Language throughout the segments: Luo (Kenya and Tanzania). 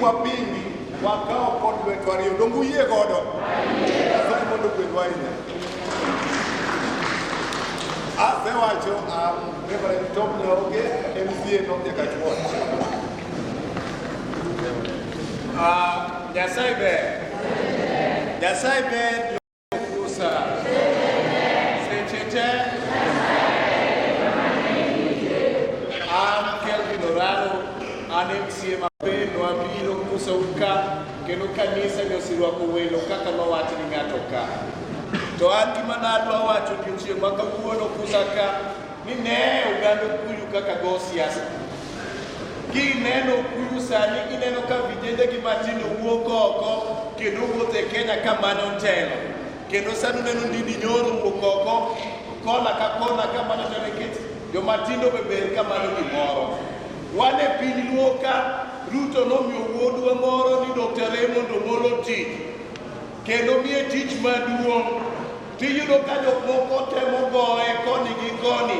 Wapingi wakawo kod lwetwa ariyo. Donge uyie godo? Nyasaye mondo ogwedhwa ahinya. Asewacho Reverend Tom Nyaoge, MCA North Nyakach Ward. Nyasaye ber. Nyasaye ber Kusa. Seche te. An Kelvin Oraro, an MCA maber nwabiro Kusa ka kendo kanisa ni oserwako welo kaka nowach ni ng'ato ka. To an gima nadwa wacho odiochieng' ma kawuono Kusa ka ni ne oganda Okuyu kaka go siasa. Kineno Okuyu sani ineno ka vijende gi matindo wuok oko kendo wuotho e Kenya ka manyo telo. Kendo sani uneno Ndindi Nyoro wuok oko kona ka kona ka manyo telo nikech jomatindo be ber ka manyo gimoro. Wan e piny Luo ka Ruto nomiyo wuodwa moro ni Dr. Raymond Omolo tich kendo miye tich maduong'. Tiyudo ka jok moko temo goye koni gi koni.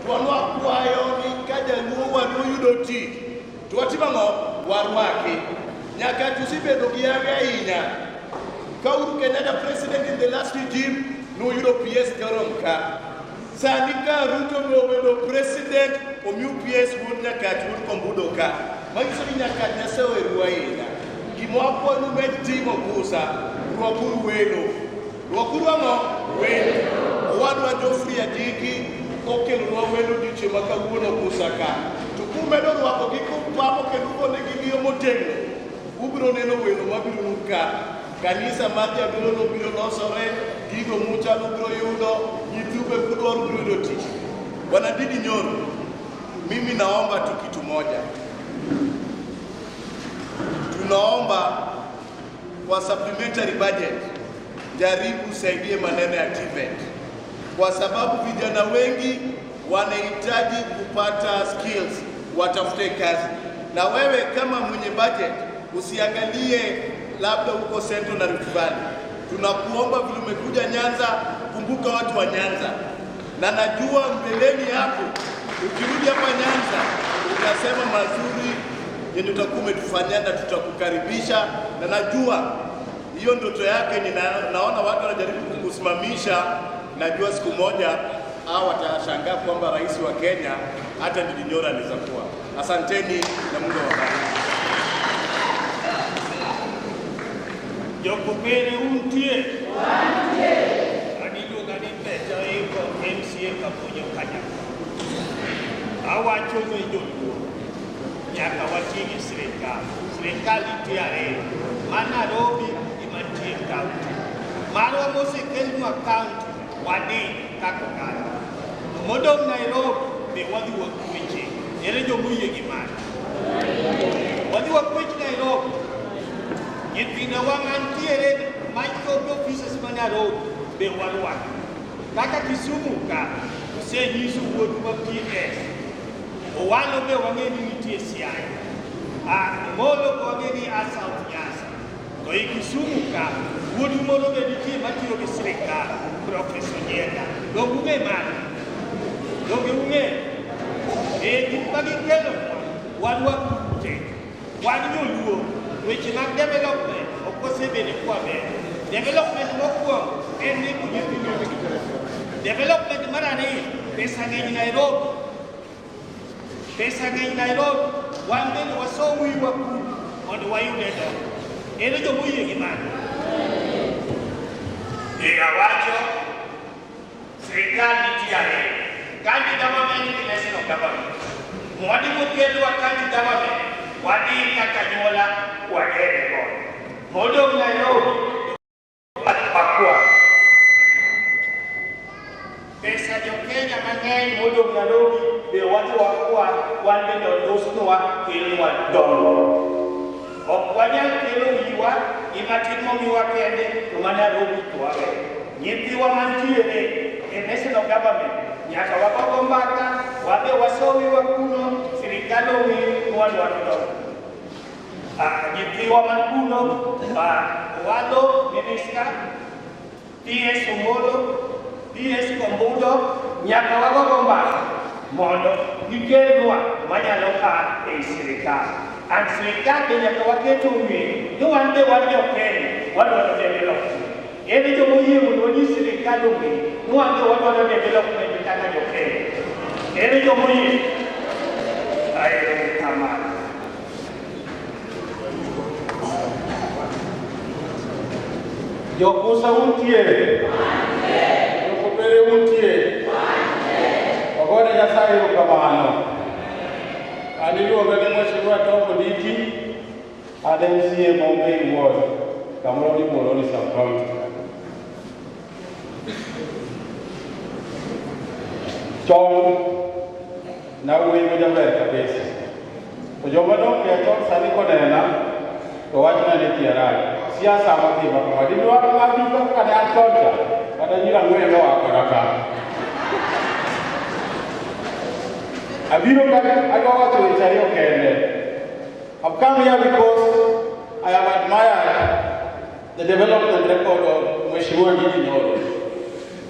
To wan wakwayo ni ka jaluo wadu oyudo tich to watimo ang'o? Warwake. Nyaka tusebedo gi yage ahinya. Ka Uhuru Kenyatta president in the last regime noyudo PS Jorom ka. Sani ka Ruto be obedo president omiyo PS wuod Nyakach wuod Kombudo ka. Manyiso ni Nyakach Nyasaye oherou ahinya. Gima wakwayo ni umed timo Kusa, rwakuru welo. Rwakuru ang'o? Welo. Owadwa Geoffrey Ajiki okelonwa welo odiochieng' ma kawuono Kusa ka. To kumedo rwakogi kupamo kendo ugonegi giyo motegno, ubiro neno welo mabiro ka. Kanisa mar jadolo nobiro losore, gigo muchalo ubiro yudo, nyithiu be kudwaro ubiro yudo tich. Bwana Ndindi Nyoro, mimi naomba tu kitu moja. Tunaomba kwa supplementary budget jaribu usaidie maneno ya TVET, kwa sababu vijana wengi wanahitaji kupata skills, watafute kazi. Na wewe kama mwenye budget usiangalie labda huko Central na Rift Valley. Tunakuomba vile umekuja Nyanza, kumbuka watu wa Nyanza, na najua mbeleni hapo ukirudi hapa Nyanza utasema mazuri yenye utakuwa umetufanyia na tutakukaribisha, na najua hiyo ndoto yake ni naona watu wanajaribu kukusimamisha. Najua siku moja hao watashangaa kwamba rais wa Kenya hata Ndindi Nyoro anaweza kuwa. Asanteni na Mungu awabariki. Jokopere untie. An iluonga ni Peter Eko MCA Kamonyo Kanyaka. Awacho ne joluo nyaka wati gi sirikal. Sirikal nitie ariyo, ma Nairobi gi mantie county. Marwa mosekelnwa county wadhi kaka oganda. To modong' Nairobi be wadhi wakweche. Ere jomoyie gi mano? Wadhi wakwech Nairobi. Nyithindowa mantiere machopo offices ma Nairobi be warwako. Kaka Kisumu ka, osenyiso wuodu ma PS. Owalo be wang'e ni nitie Siaya. Omolo be wang'e ni a South Nyanza. To i Kisumu ka, wuodu moro be nitie matiyo gi sirikal, Professor Nyienda. Donge ung'e mano? Donge ung'e? E gik ma gikelonwa, warwak ute. Wan joluo, weche mag development ok wasebedo kwabedo. Development mokwongo en ndiko nyithindo. Development mar ariyo, pesa ng'eny Nairobi. Pesa ng'eny Nairobi, wan bende wasom wiwa kuno mondo wayude dongo. Ere jomoyie gi mano? Ee, awacho sirikal nitie ariyo. County government gi national government. Mwadhi mokelwa county government, wadhi kaka anyuola wagere godo. Modong' Nairobi, wakwa. Pesa jo Kenya mang'eny modong' Nairobi be wadhi wakwa, wan bende olosnwa kelnwa dongruok. Ok wanyal kelo wiwa gi matin momiwa kende to ma Nairobi to waweyo. Nyithiwa mantiere e national government nyaka wagogo mbaka, wabe waso wiwa kuno, sirikal ong'e ni wadwaro dongruok. Nyithiwa man kuno, Owalo minister, PS Omolo, PS Kombudo, nyaka wagogo mbaka mondo gikelnwa manyalo a ei sirikal. And sirikal be nyaka waket ong'e ni wan be wan jo Kenya, wadwaro development. En joma oyie mondo wanyis sirikal ong'e ni wan be wadwaro development kaka jo Kenya. En joma oyie. Erokamano. Jokusa untie? Jokopere untie? Wagone Nyasaye erokamano. An iluonga ni Mheshimiwa Tom Onditi, an MCA ma Omei Ward, kamoro ni Muhoroni Sub County. Chon nawuoyi majaber kabisa. To joma nokia chon sani konena to wachna ni tiyo rach. Siasa matimo kama didwar abi kaka ne an chon cha, kata nyiri ang'wen noa koda ka. Abiro ka adwa wacho weche ariyo kende. I've come here because I have admired the development record of Mheshimiwa Ndindi Nyoro.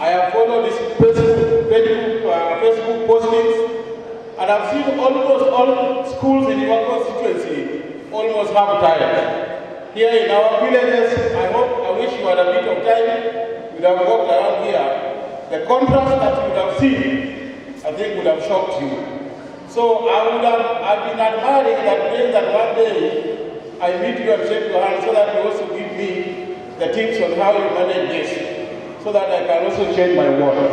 I have followed his Facebook postings, and I've seen almost all schools in your constituency almost have tiles. Here in our villages, I wish you had a bit of time, you would have walked around here. The contrast that you would have seen, I think would have shocked you. So I've been admiring that day that one day I meet you and shake your hand so that you also give me the tips on how you manage this, so that I can also change my world.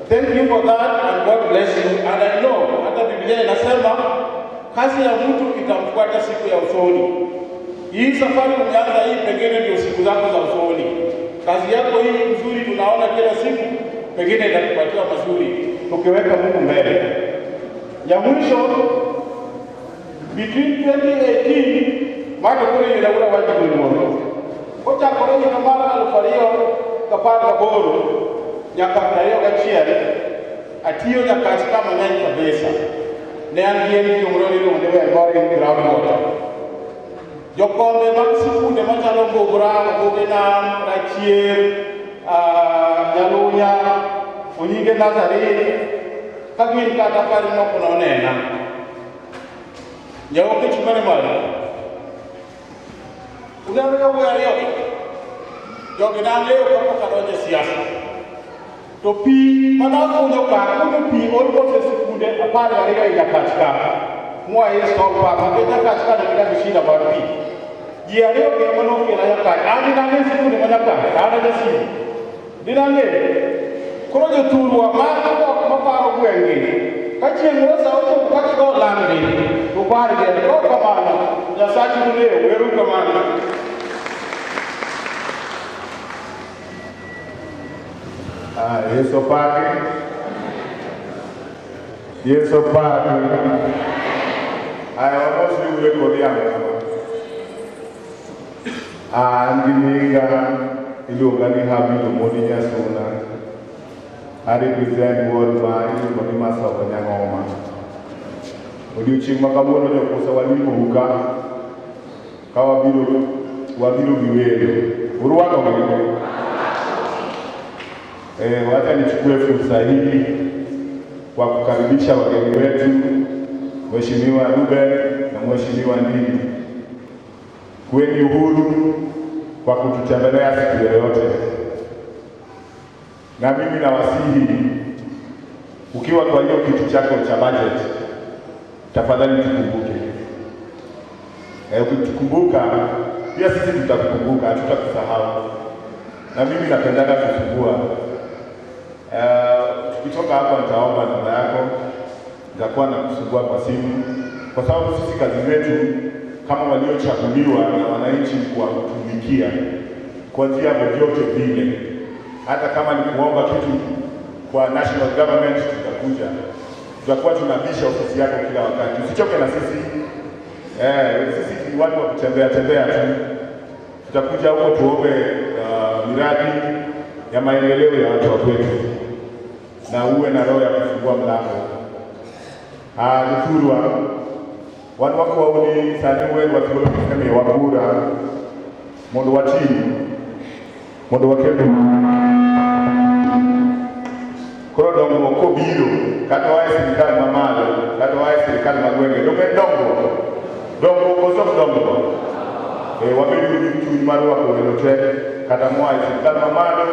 Thank you for that and God bless you. And I know, hata Biblia inasema kazi ya mtu itamfuata siku ya usoni. Hii safari umeanza hii, pengine ndio siku zako za usoni. Kazi yako hii nzuri tunaona kila siku, pengine itakupatia mazuri ukiweka Mungu mbele. Ya mwisho, between 2018 mwaka kule ila wajibu ni moro. Kocha kore ni mara 2018 nyaka 21 atiyo nyaka kama mang'eny kabisa. Ne an gi en gimoro miluongo ni well groundwater. Jokombe mag sikunde machalo Mbugua, Obuge Nam, Rachier, Nyalunya, Onyinge Nazarene, ka gin kata pari moko nonena. Nyawoke chumane malo. Uneno yawuoyi ariyo gi? Jogi nang'eyo kapok adonjo e siasa. To pi manakunyo ka, akunyo pi almost e sikunde 12 e Nyakach ka. Moa e stop park, nikech Nyakach ka ne nigi shida mar pi. Ji ariyo gi ema nokela Nyakach. An dinang'e sikunde ma Nyakach, an a jasiri. Dinang'e. Koro jothurwa mago ok maparo gweng'gi. Ka chieng' moro sa ochopo ka gigo lang'gi, to pargi, kok kamano, Nyasachu ong'eyo, weru kamano. Yesu opaki. Yesu opaki. Aya, wamos riwre kod yamo kama. An gi nyinga iluonga ni Habil Omondi Nyasuna. I represent ward ma iluongo ni Masoko Nyang'oma. Odiochieng' ma kawuono jokosa walimou ka, ka wabiro gi welo. Urwakogi? Wacha nichukue fursa hii kwa kukaribisha wageni wetu Mheshimiwa Ruben na Mheshimiwa Ndindi. Kuweni uhuru kwa kututembelea siku yoyote. Na mimi nawasihi, ukiwa kwa hiyo kitu chako cha budget, tafadhali tukumbuke. Ukitukumbuka, pia sisi tutakukumbuka, hatutakusahau. Na mimi napendaga kufungua. Tukitoka hapa nitaomba namba yako, nitakuwa nakusumbua kwa simu, kwa sababu sisi kazi zetu kama waliochaguliwa na wananchi kuwatumikia kwa njia vyovyote vile. Hata kama ni kuomba kitu kwa national government, tutakuja. Tutakuwa tunabisha ofisi yako kila wakati. Usichoke na sisi. Sisi ni watu wa kutembea tembea tu. Tutakuja huko tuombe miradi ya maendeleo ya watu wa kwetu. Na uwe na roho ya kufungua mlango. Luthurwa, wan wakwaou ni sani wer wathuolo misemiyowa kura mondo wati, mondo wakel. Koro dongruok kobiro, kata oa e sirikal mamalo, kata oa e sirikal ma gwenge, donge en dongruok? Dongruok koso ok dongruok? Wabedo gi chuny mar rwako welo te, kata moa e sirkal mamalo,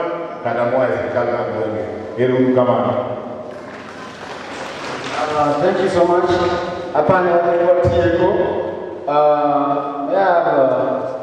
kata moa e sirkal mar gwenge. Ero uru kamano. Thank you so much. Hapana watieko. May I have